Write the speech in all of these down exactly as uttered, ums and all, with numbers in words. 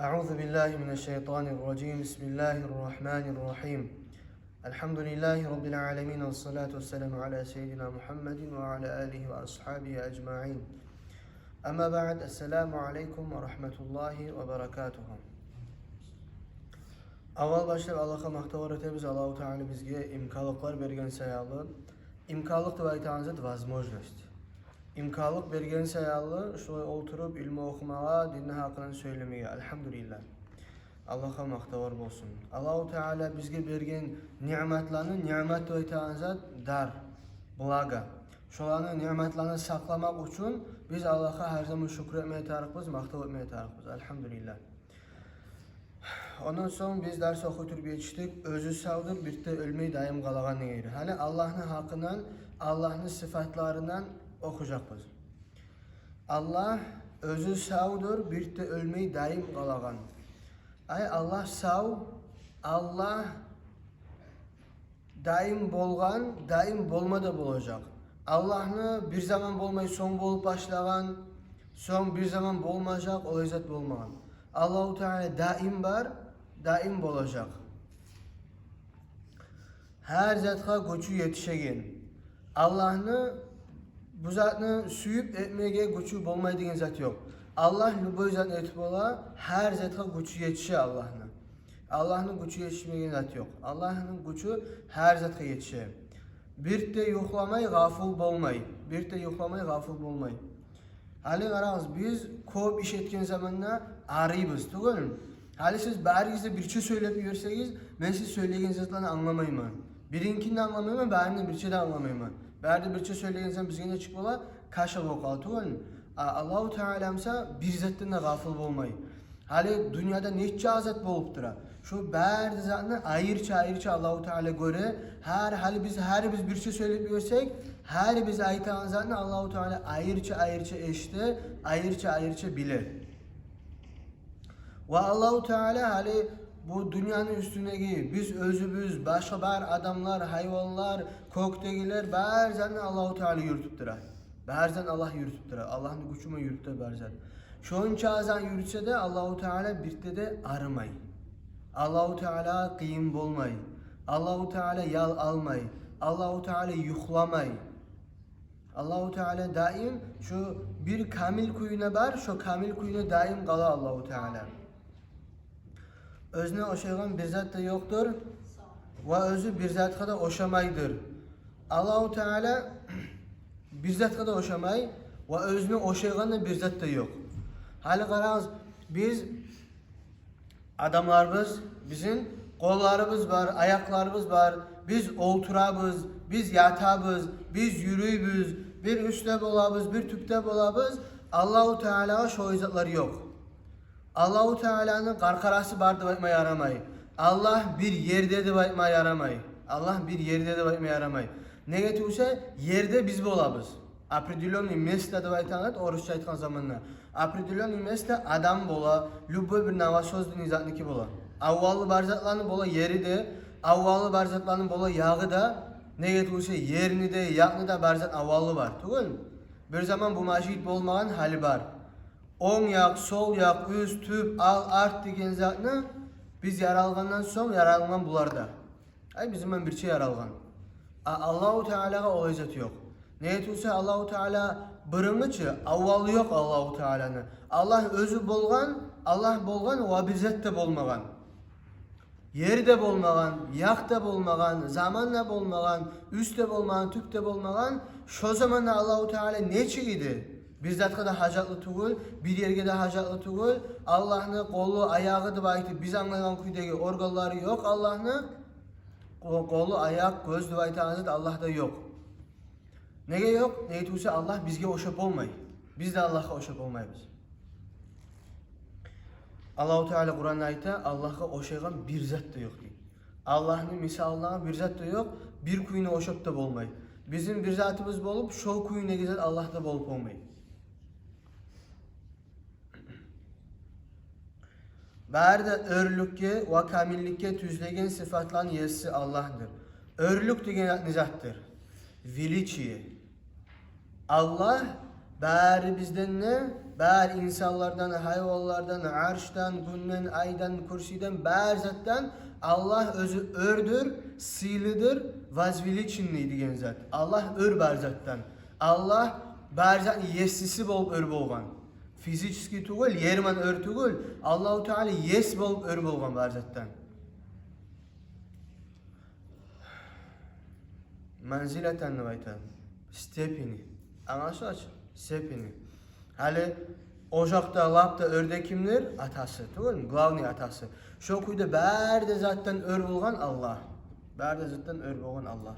أعوذ بالله من الشيطان الرجيم. بسم الله الرحمن الرحيم. الحمد لله رب العالمين، والصلاة والسلام على سيدنا محمد وعلى آله وأصحابه أجمعين. أما بعد، السلام عليكم ورحمة الله وبركاته. Аввал башлап Аллагьгъа макътавлар этебиз, Аллагьу Таала бизге имканлыкълар берген саялы. Имканлыкъ деп айтагъан зат — возможность. Имканлыкъ берген саялы шулай олтуруп илму охумагъа, динни гьакъындан сёйлемеге. Альгьамдулиллагь. Аллагьгъа макътавлар болсун. Аллагьу Таала бизге берген ниъматланы, ниъмат деп айтагъан зат — дар, благо. Шоланы, ниъматланы сакъламакъ учун биз Аллагьгъа гьар заман шюкюр этмеге тарыкъбыз, макътав этмеге тарыкъбыз. Альгьамдулиллагь. Ондан сонг биз дарс охуй туруп етишдик: «Оьзю савдур, бир де оьлмей, даим къалагъан» деген. Гьали Аллагьны гьакъындан, Аллагьны сыфатларындан охужакъбыз. Аллагь оьзю савдур, бир де оьлмей, даим къалагъан. Ай, Аллагь сав, Аллагь даим болгъан, даим болма да болажакъ. Аллагьны бир заман болмай, сонг болуп башлагъан, сонг бир заман болмажакъ, олай зат болмагъан. Аллагьу Таала даим бар, даим болажакъ. Гьар затгъа гючю етишеген. Аллагьны бу затны сююп этмеге гючю болмай деген зат ёкъ. Аллагь любой затны этип бола, гьар затгъа гючю етише Аллагьны. Аллагьны гючю етишмеген зат ёкъ. Аллагьны гючю гьар затгъа етише. Бир де юхламай, гъафил болмай. Бир де юхламай, гъафил болмай. Гьали къарагъыз, биз кёп иш этген заманда арыйбыз, тюгюлмю? Гьали сиз баригиз де бирче сёйлеп йиберсегиз, мен сиз сёйлеген затланы англамайман. Биринкин де англамайман, барин де бирче де англамайман. Бары да бирче сёйлеген заман бизге нечик бола? Каша болуп къала, тюгюлмю? А Аллагьу Таала буса бир затдан да гъафил болмай. Гьали дюньяда нече зат болуп тура. Шу бары да затны айрыча-айрыча Аллагьу Таала гёре. Гьар, гьали биз, гьарибиз бирче сёйлеп йиберсек, гьарибиз айтагъан затны Аллагьу Таала айрыча-айрыча эшите, айрыча-айрыча биле. Ва Аллагьу Таала гьали бу дюньяны уьстюндеги биз оьзюбюз, башгъа бар адамлар, гьайванлар, кёкдегилер, бары затны Аллагьу Таала юрютюп тура. Бары затны Аллагь юрютюп тура. Аллагьны гючю булан юрюте бары зат. Шонча зат юрютсе де, Аллагьу Таала бир де де арымай. Аллагьу Таалагъа къыйын болмай. Аллагьу Таала ял алмай. Аллагьу Таала юхламай. Аллагьу Таала даим шо бир камил кююнде бар, шо камил кююнде даим къала Аллагьу Таала. Оьзюне ошайгъан бир зат да ёкъдур ва оьзю бир затгъа да ошамайдыр. Аллагьу Таала бир затгъа да ошамай ва оьзюне ошайгъан да бир зат да ёкъ. Гьали къарагъыз, биз адамларбыз, бизин къолларыбыз бар, аякъларыбыз бар, биз олтурабыз, биз ятабыз, биз юрюйбюз, бир уьстде болабыз, бир тюпде болабыз. Аллагьу Таалагъа шолай затлар ёкъ. Аллагьу Тааланы къаркъарасы бар деп айтма ярамай. Аллагь бир ерде деп айтма ярамай. Аллагь бир ерде деп айтма ярамай. Неге тюгюл де, ерде биз болабыз. Определённый место деп айтагъан, орусча айтгъан заманда. Определённый место адам бола, любой бир новосозданный затныки бола. Аввалы бар затланы бола ери де, аввалы бар затланы бола ягъы да. Неге тюгюл де, ерни де, якъны да бар зат аввалы бар, тюгюлмю? Бир заман бу межит болмагъан, гьали бар. Онг якъ, сол якъ, уьст, тюп, ал, арт деген затны биз яралгъандан сонг яралгъан булар да. Ай, биз булан бирче яралгъан. А Аллагьу Таалагъа олай зат ёкъ. Неге тюгюл де, Аллагьу Таала бырынгъы чы, аввалы ёкъ Аллагьу Тааланы. Аллагь оьзю болгъан, Аллагь болгъан ва бир зат да болмагъан. Ер де болмагъан, якъ да болмагъан, заман да болмагъан, уьст де болмагъан, тюп де болмагъан. Шо заманда Аллагьу Таала нечик эди? Бир затгъа да гьажатлы тюгюл, бир ерге де гьажатлы тюгюл. Аллагьны къолу, аягъы деп айтып, биз англайгъан кюйдеги органлары ёкъ Аллагьны. Къо-, къолу, аякъ, гёз деп айтагъан зат Аллагьда ёкъ. Неге ёкъ? Неге тюгюл де, Аллагь бизге ошап болмай. Биз де Аллагьгъа ошап болмайбыз. Аллагьу Таала Къуранда айта: «Аллагьгъа ошайгъан бир зат да ёкъ», — дей. Аллагьны мисалына бир зат да ёкъ, бир кююне ошап да болмай. Бизин бир затыбыз болуп, шол кююндеги зат Аллагьда болуп болмай. Бары да оьрлюкге ва камилликге тюзлеген сыфатланы еси Аллагьдыр. Оьрлюк деген не затдыр? Величие. Аллагь барыбыздан да Бар инсанлардан, гьайванлардан, аршдан, гюнден, айдан, курсиден, бар затдан Аллагь оьзю оьрдюр, сыйлыдыр, возвеличенный деген зат. Аллагь оьр бар затдан. Аллагь бар затны есиси болуп оьр болгъан. Физический тюгюл, ер ман оьр тюгюл, Аллагьу Таала ес болуп оьр болгъан бар затдан. Манзилатан деп айта. Степени. Англашыла чы? Степени. Гьали о якъда лап да оьрде кимдир? Атасы, тюгюлмю? Главный атасы. Шо кюйде бары да затдан оьр болгъан Аллагь. Бары да затдан оьр болгъан Аллагь.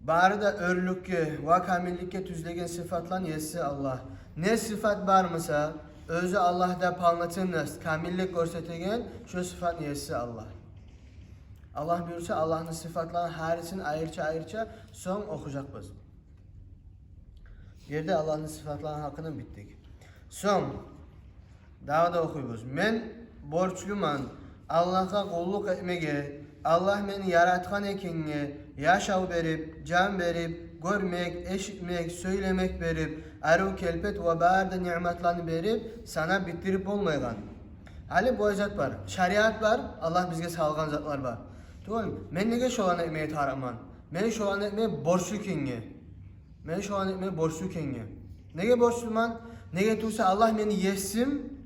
Бары да оьрлюкге ва камилликге тюзлеген сыфатланы еси Аллагь. Не сыфат бар буса, оьзю Аллагьда полноценность, камиллик гёрсетеген, шо сыфатны еси Аллагь. Аллагь буюрса, Аллагьны сыфатланы гьарисин айрыча-айрыча сонг охужакъбыз. Ерде Аллагьны сыфатланы гьакъындан битдик. Сонг дагъы да охуйбуз. Мен борчлуман Аллагьгъа къуллукъ этмеге, Аллагь мени яратгъан экенге, яшав берип, жан берип, гёрмек, эшитмек, сёйлемек берип, арив келпет ва бары да ниъматланы берип, санап битдирип болмайгъан. Гьали бу зат бар. Шариат бар, Аллагь бизге салгъан затлар бар. Тюгюлмю? Мен неге шоланы этмеге тарыкъман? Мен шоланы этмеге борчлу экенге. Мен шоланы этмеге борчлу экенге. Неге борчлуман? Неге тюгюл буса, Аллагь мени есим,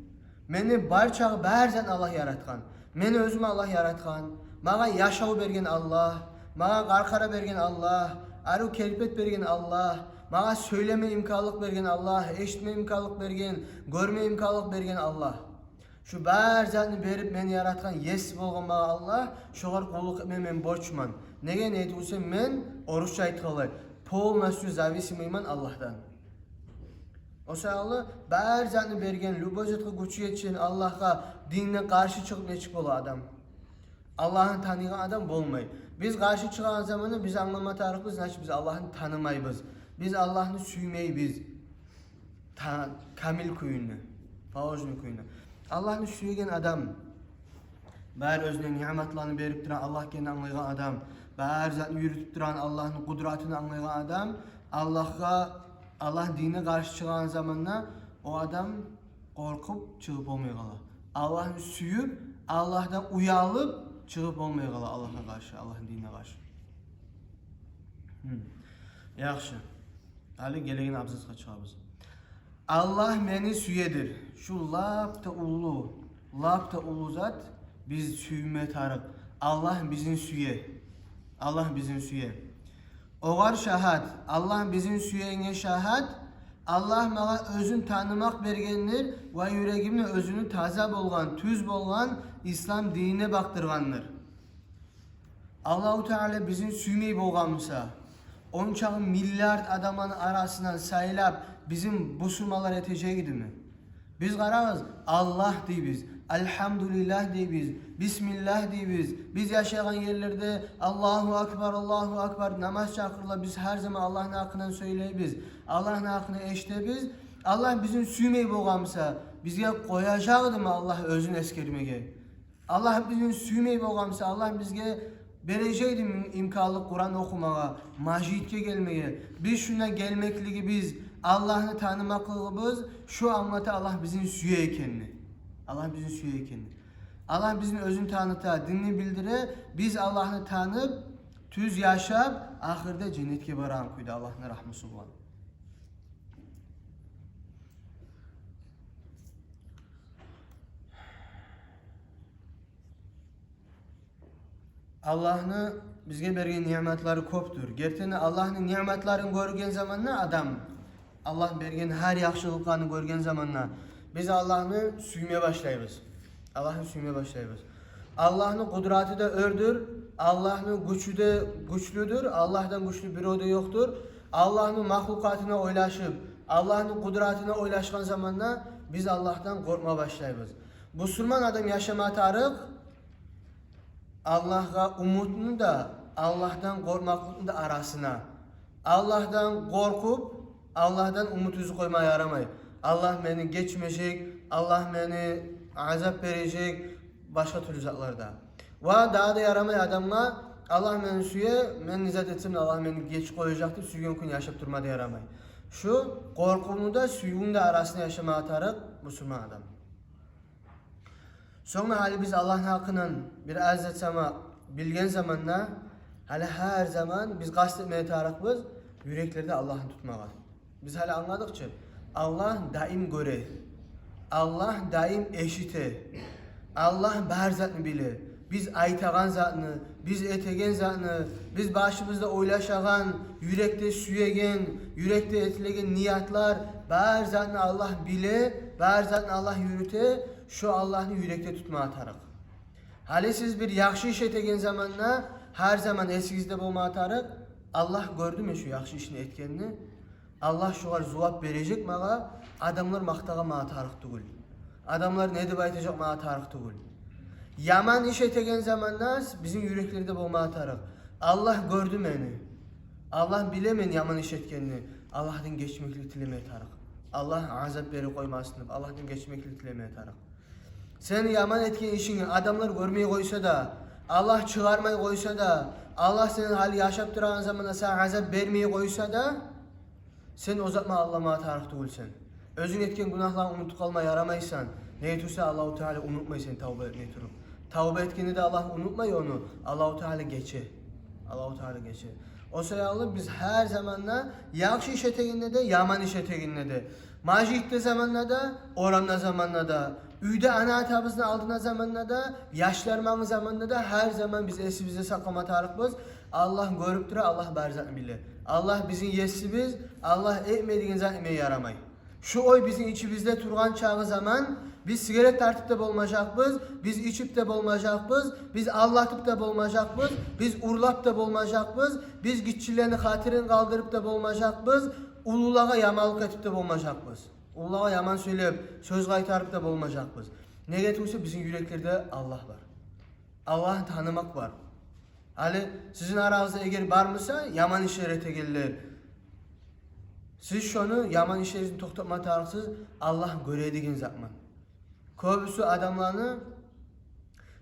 мени бар чагъы, бар затны Аллагь яратгъан. Мени оьзюмю Аллагь яратгъан. Магъа яшав берген Аллагь, магъа къаркъара берген Аллагь, арив келпет берген Аллагь, магъа сёйлеме имканлыкъ берген Аллагь, эшитме имканлыкъ берген, гёрме имканлыкъ берген Аллагь. Шу бар затны берип, мени яратгъан ес болгъан магъа Аллагь, шогъар къуллукъ этме мен борчлуман. Неге, неге тюгюл буса, мен, орусча айтгъанлай, полностью зависимыйман Аллагьдан. О саялы бар затны берген, любой затгъа гючю етишген Аллагьгъа, динине къаршы чыгъып нечик бола адам? Аллагьны таныйгъан адам болмай. Биз къаршы чыгъагъан заманда биз англама тарыкъбыз, значит, биз Аллагьны танымайбыз. Биз Аллагьны сюймейбиз. Та-, камил кюйюнде, положенный кюйюнде. Аллагьны сюеген адам, бар оьзюне ниъматланы берип турагъан Аллагь экенин англайгъан адам, бар затны юрютюп турагъан Аллагьны къудратын англайгъан адам, Аллагьгъа, Аллагьны динине къаршы чыгъагъан заманда о адам къоркъуп чыгъып болмай къала. Аллагьны сююп, Аллагьдан уялып чыгъып болмай къала Аллагьгъа къаршы, Аллагьны динине къаршы. Гьм. Яхшы. Гьали гелеген абзацгъа чыгъабыз. Аллагь мени сюедир. Шу лап да уллу, лап да уллу зат, биз сюйме тарыкъ. Аллагь бизин сюе. Аллагь бизин сюе. Огъар шагьат, Аллагь бизин сюегенге шагьат, Аллагь магъа оьзюн танымакъ бергендир ва юрегимни оьзюню таза болгъан, тюз болгъан ислам динине бакъдыргъандыр. Аллагьу Таала бизин сюймей болгъан буса, ончакъы миллиард адамланы арасындан сайлап, бизин бусурманлар этежек эдими? Биз, къарагъыз, Аллагь дейбиз, Альгьамдулиллагь дейбиз, Бисмиллагь дейбиз. Биз яшайгъан ерлерде Аллагьу Акбар, Аллагьу Акбар, намаз чакъырыла, биз гьар заман Аллагьны гьакъындан сёйлейбиз, Аллагьны гьакъындан эшитебиз. Аллагь бизин сюймей болгъан буса, бизге къояжакъ эдими Аллагь оьзюн эсгермеге? Аллагь бизин сюймей болгъан буса, Аллагь бизге бережек эдими имканлыкъ Къуран охумагъа, межитге гелмеге? Биз шунда гелмеклигибиз, Аллагьны танымакълыгъыбыз шу англата Аллагь бизин сюе экенни. Аллагь бизин сюе экенни. Аллагь бизин оьзюн таныта, динни билдире, биз Аллагьны танып, тюз яшап, ахырда женнетге барагъан кюйде Аллагьны рагьмусу булан. Аллагьны бизге берген ниъматлары кёпдюр. Гертиден, Аллагьны ниъматларын гёрген заманда адам, Аллагь берген гьар яхшылыкъланы гёрген заманда, биз Аллагьны сюйме башлайбыз. Аллагьны сюйме башлайбыз. Аллагьны къудраты да оьрдюр, Аллагьны гючю де гючлюдюр, Аллагьдан гючлю бирев де ёкъдур. Аллагьны махлукъатына ойлашып, Аллагьны къудратына ойлашгъан заманда биз Аллагьдан къоркъма башлайбыз. Бусурман адам яшама тарыкъ Аллагьгъа умутну да, Аллагьдан къоркъмакълыкъны да арасына. Аллагьдан къоркъуп, Аллагьдан умут уьзюп къойма ярамай. Аллагь мени гечмежек, Аллагь мени азап бережек, башгъа тюрлю затлар да. Ва дагъы да ярамай адамгъа, Аллагь мени сюе, мен не зат этсем де Аллагь мени гечип къояжакъ деп сюйген кюйню яшап турма да ярамай. Шу къоркъувну да, сюювню де арасында яшамагъа тарыкъ мусулман адам. Сонг гьали биз Аллагьны гьакъындан бир аз зат сама билген заманда, гьали гьар заман биз къаст этмеге тарыкъбыз юреклерде Аллагьны тутмагъа. Биз гьали англадыкъ чы, Аллагь даим гёре, Аллагь даим эшите, Аллагь бар затны биле. Биз айтагъан затны, биз этеген затны, биз башыбызда ойлашагъан, юрекде сюеген, юрекде этилеген ниятлар, бар затны Аллагь биле, бар затны Аллагь юрюте. Шо Аллагьны юрекде тутмагъа тарыкъ. Гьали сиз бир яхшы иш этеген заманда, гьар заман эсигизде болмагъа тарыкъ: Аллагь гёрдюмю шу яхшы ишни этгенни? Аллагь шогъар зувап бережек магъа, адамлар макътагъа магъа тарыкъ тюгюл. Адамлар не деп айтажакъ магъа тарыкъ тюгюл. Яман иш этеген заманда бизин юреклерде болмагъа тарыкъ: Аллагь гёрдю мени, Аллагь биле мен яман иш этгенни. Аллагьдан гечмеклик тилемеге тарыкъ. Аллагь азап берип къоймасын деп, Аллагьдан гечмеклик тилемеге тарыкъ. Сен яман этген ишинги адамлар гёрмей къойса да, Аллагь чыгъармай къойса да, Аллагь сен гьали яшап турагъан заманда сагъа азап бермей къойса да, сен о затман алданмагъа тарыкъ тюгюлсен. Оьзюнг этген гюнагьланы унутуп къалма ярамайсан. Неге тюгюлсе, Аллагьу Таала унутмай сен тавба этмей туруп. Тавба этгенде де Аллагь унутмай ону, Аллагьу Таала гече. Аллагьу Таала гече. О саялы биз гьар заманда, яхшы иш этегенде де, яман иш этегенде де, межитде заманда да, орамда заманда да, уьйде ана-атабызны алдында заманда да, яшларман заманда да, гьар заман биз эсибизде сакълама тарыкъбыз: Аллагь гёрюп тура, Аллагь бар затны биле. Аллагь бизин есибиз, Аллагь этмейдиген зат этмеге ярамай. Шу ой бизин ичибизде тургъан чагъы заман, биз сигарет тартып да болмажакъбыз, биз ичип де болмажакъбыз, биз алдатып да болмажакъбыз, биз урлап да болмажакъбыз, биз гиччилени хатирин къалдырып да болмажакъбыз, уллулагъа яманлыкъ этип де болмажакъбыз. Уллулагъа яман сёйлеп, сёз къайтарып да болмажакъбыз. Неге тюгюлсе, бизин юреклерде Аллагь бар. Аллагьны танымакъ бар. Гьали сизин арагъызда эгер бармыса яман ишлер этегенлер, сиз шону, яман ишлеригизни токътатма тарыкъсыз, Аллагь гёре деген затман. Кёбюсю адамланы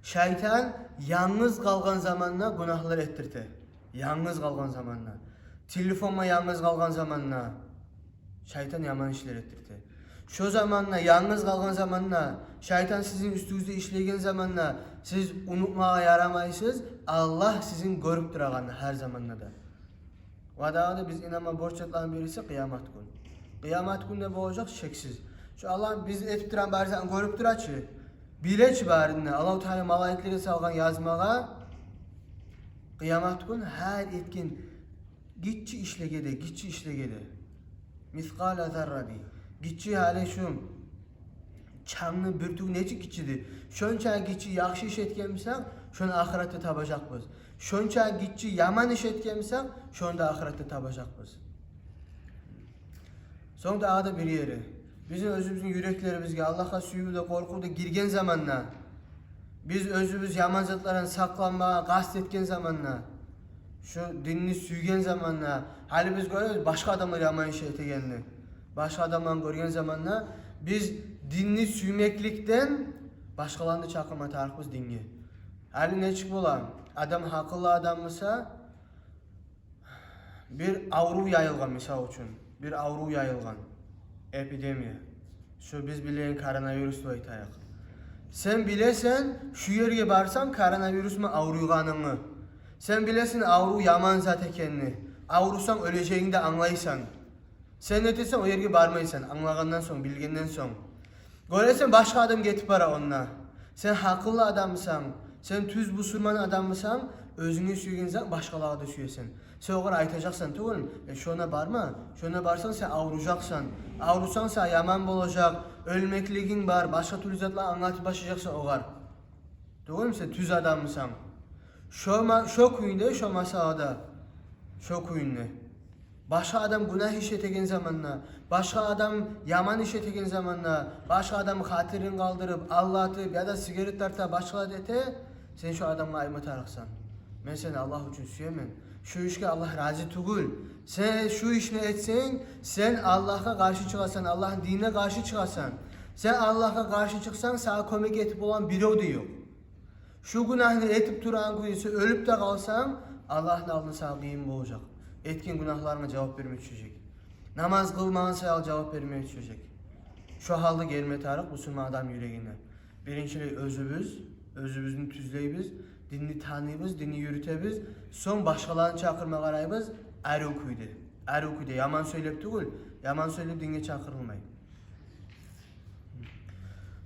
шайтан янгыз къалгъан заманда гюнагьлар этдирте. Янгыз къалгъан заманда. Телефонман янгыз къалгъан заманда шайтан яман ишлер этдирте. Шо заманда, янгыз къалгъан заманда, шайтан сизин уьстюгюзде ишлейген заманда, сиз унутмагъа ярамайсыз, Аллагь сизин гёрюп турагъанны гьар заманда да. Ва дагъы да биз инанма борч затланы бириси къыямат гюн. Къыямат гюн де болажакъ шексиз. Шо Аллагь биз этип турагъан бар затны гёрюп тура чы, биле чи барын да. Аллагьу Таала малайиклеге салгъан язмагъа къыямат гюн гьар этген гиччи ишлеге де, гиччи ишлеге де. Мискъала зарра дей. Гиччи, гьали шу чангны бюртюгю нечик гиччидир, шонча гиччи яхшы иш этген бусакъ, шону ахыратда табажакъбыз. Шонча гиччи яман иш этген бусакъ, шону да ахыратда табажакъбыз. Сонг дагъы да бир ери. Бизин оьзюбюзню юреклерибизге Аллагьгъа сююв де, къоркъув да гирген заманда, биз оьзюбюз яман затлардан сакъланмагъа къаст этген заманда, шу динни сюйген заманда, гьали биз гёребиз башгъа адамлар яман иш этегенни. Башгъа адамланы гёрген заманда биз динни сюймекликден башгъаланы да чакъырма тарыкъбыз динге. Гьали нечик бола? Адам гьакъыллы адам буса, бир аврув яйылгъан, мисал учун, бир аврув яйылгъан, эпидемия. Шу биз билеген коронавирус деп айтайыкъ. Сен билесен, шу ерге барсанг коронавирусман авруйгъанынгны. Сен билесен аврув яман зат экенни. Аврусанг оьлежегингни де англайсан. Сен нетесен, о ерге бармайсан, англагъандан сонг, билгенден сонг. Гёресен, башгъа адам гетип бара онда. Сен гьакъыллы адамсанг, сен тюз бусурман адамсанг, оьзюнге сюйген зат башгъалагъа да сюесен. Сен огъар айтажакъсан тюгюлмю: «Э, шонда барма, шонда барсанг, сен авружакъсан. Аврусанг, сагъа яман болажакъ, оьлмеклигинг бар», башгъа тюрлю затлар англатып башлажакъсан огъар. Тюгюлмю, сен тюз адамсанг. Шо ма-, шо кюйде, шо масалада, шо кюйде. Башгъа адам гюнагь иш этеген заманда, башгъа адам яман иш этеген заманда, башгъа адам хатирин къалдырып, алдатып яда сигарет тарта, башгъа зат эте, сен шо адамгъа айтма тарыкъсан: «Мен сени Аллагь учун сюемен. Шу ишге Аллагь рази тюгюл. Сен шу ишни этсенг, сен Аллагьгъа къаршы чыгъасан, Аллагьны динине къаршы чыгъасан. Сен Аллагьгъа къаршы чыкъсанг, сагъа кёмек этип болагъан бирев де ёкъ. Шу гюнагьны этип турагъан кюйде сен оьлюп де къалсанг, Аллагьны алдында сагъа къыйын болажакъ. Этген гюнагьларынга жавап берме тюшежек». Намаз къылмагъан саялы жавап бермеге тюшежек. Шо гьалда гелме тарыкъ бусурман адам юрегине. Биринчилей, оьзюбюз, оьзюбюзню тюзлейбиз, динни таныйбыз, динни юрютебиз, сонг башгъаланы чакъырма къарайбыз, арив кюйде. Арив кюйде, яман сёйлеп тюгюл, яман сёйлеп динге чакъырылмай.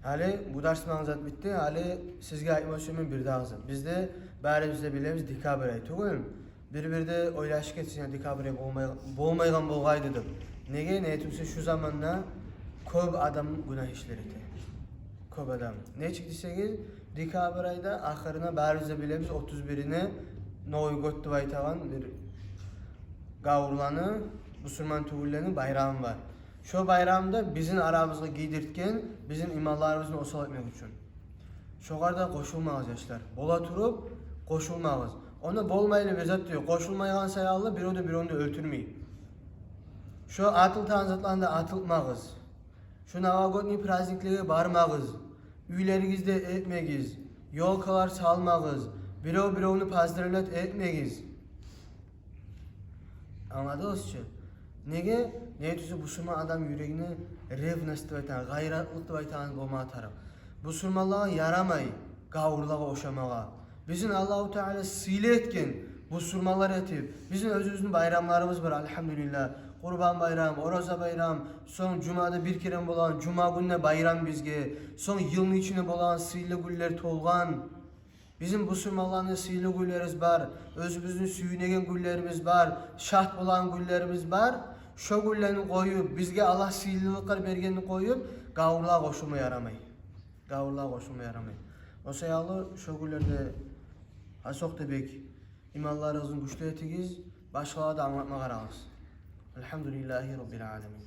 Гьали бу дарс булан зат битди. Гьали сизге айтма сюемен бир дагъы зат. Бизде, барыбыз да билебиз, декабрь ай тюгюлмю? Бир-бирде ойлашып гетсин, я декабрь ай болмай, болмайгъан болгъай эди деп. Неге? Неге тюгюл де шу заманда кёп адам гюнагь ишлер эте. Кёп адам. Нечик десегиз, декабрь айда ахырына, барыбыз да билебиз, отуз бирине Новый год деп айтагъан бир гавурланы, бусурман тюгюллени байрамы бар. Шо байрамда бизин арабызгъа гийдиртген, бизин иманларыбызны осал этмек учун. Шогъар да къошулмагъыз, яшлар. Бола туруп къошулмагъыз. Онда болмайлы бир зат ёкъ. Къошулмайгъан саялы бирев де биревню оьлтюрмей. Шо атылтагъан затланы да атылтмагъыз. Шо новогодний праздниклеге бармагъыз. Уьйлеригизде этмегиз. Ёлкалар салмагъыз. Бирев биревню поздравлять этмегиз. Англадыгъыз чы? Неге? Неге тюгюл де бусурман адам юрегине ревность деп айтагъан, гъайратлыкъ деп айтагъан болмагъа тарыкъ. Бусурманлагъа ярамай гавурлагъа ошамагъа. Бизин Аллагьу Таала сыйлы этген бусурманлар этип, бизин оьзюбюзню байрамларыбыз бар, альгьамдулиллагь. Къурбан байрам, Ораза байрам, сонг жумада бир керен болагъан жума гюнде байрам бизге, сонг йылны ичинде болагъан сыйлы гюнлер толгъан. Бизин бусурманланы сыйлы гюнлерибиз бар, оьзюбюзню сююнеген гюнлерибиз бар, шат болагъан гюнлерибиз бар. Шо гюнлени къоюп, бизге Аллагь сыйлылыкълар бергенни къоюп, гавурлагъа къошулма ярамай. Гавурлагъа къошулма ярамай. О саялы шо гюнлерде гьасокъда бек иманларыгъызны гючлю этигиз, башгъалагъа да англатма къарагъыз. Альгьамдулиллагьи Раббил аламин.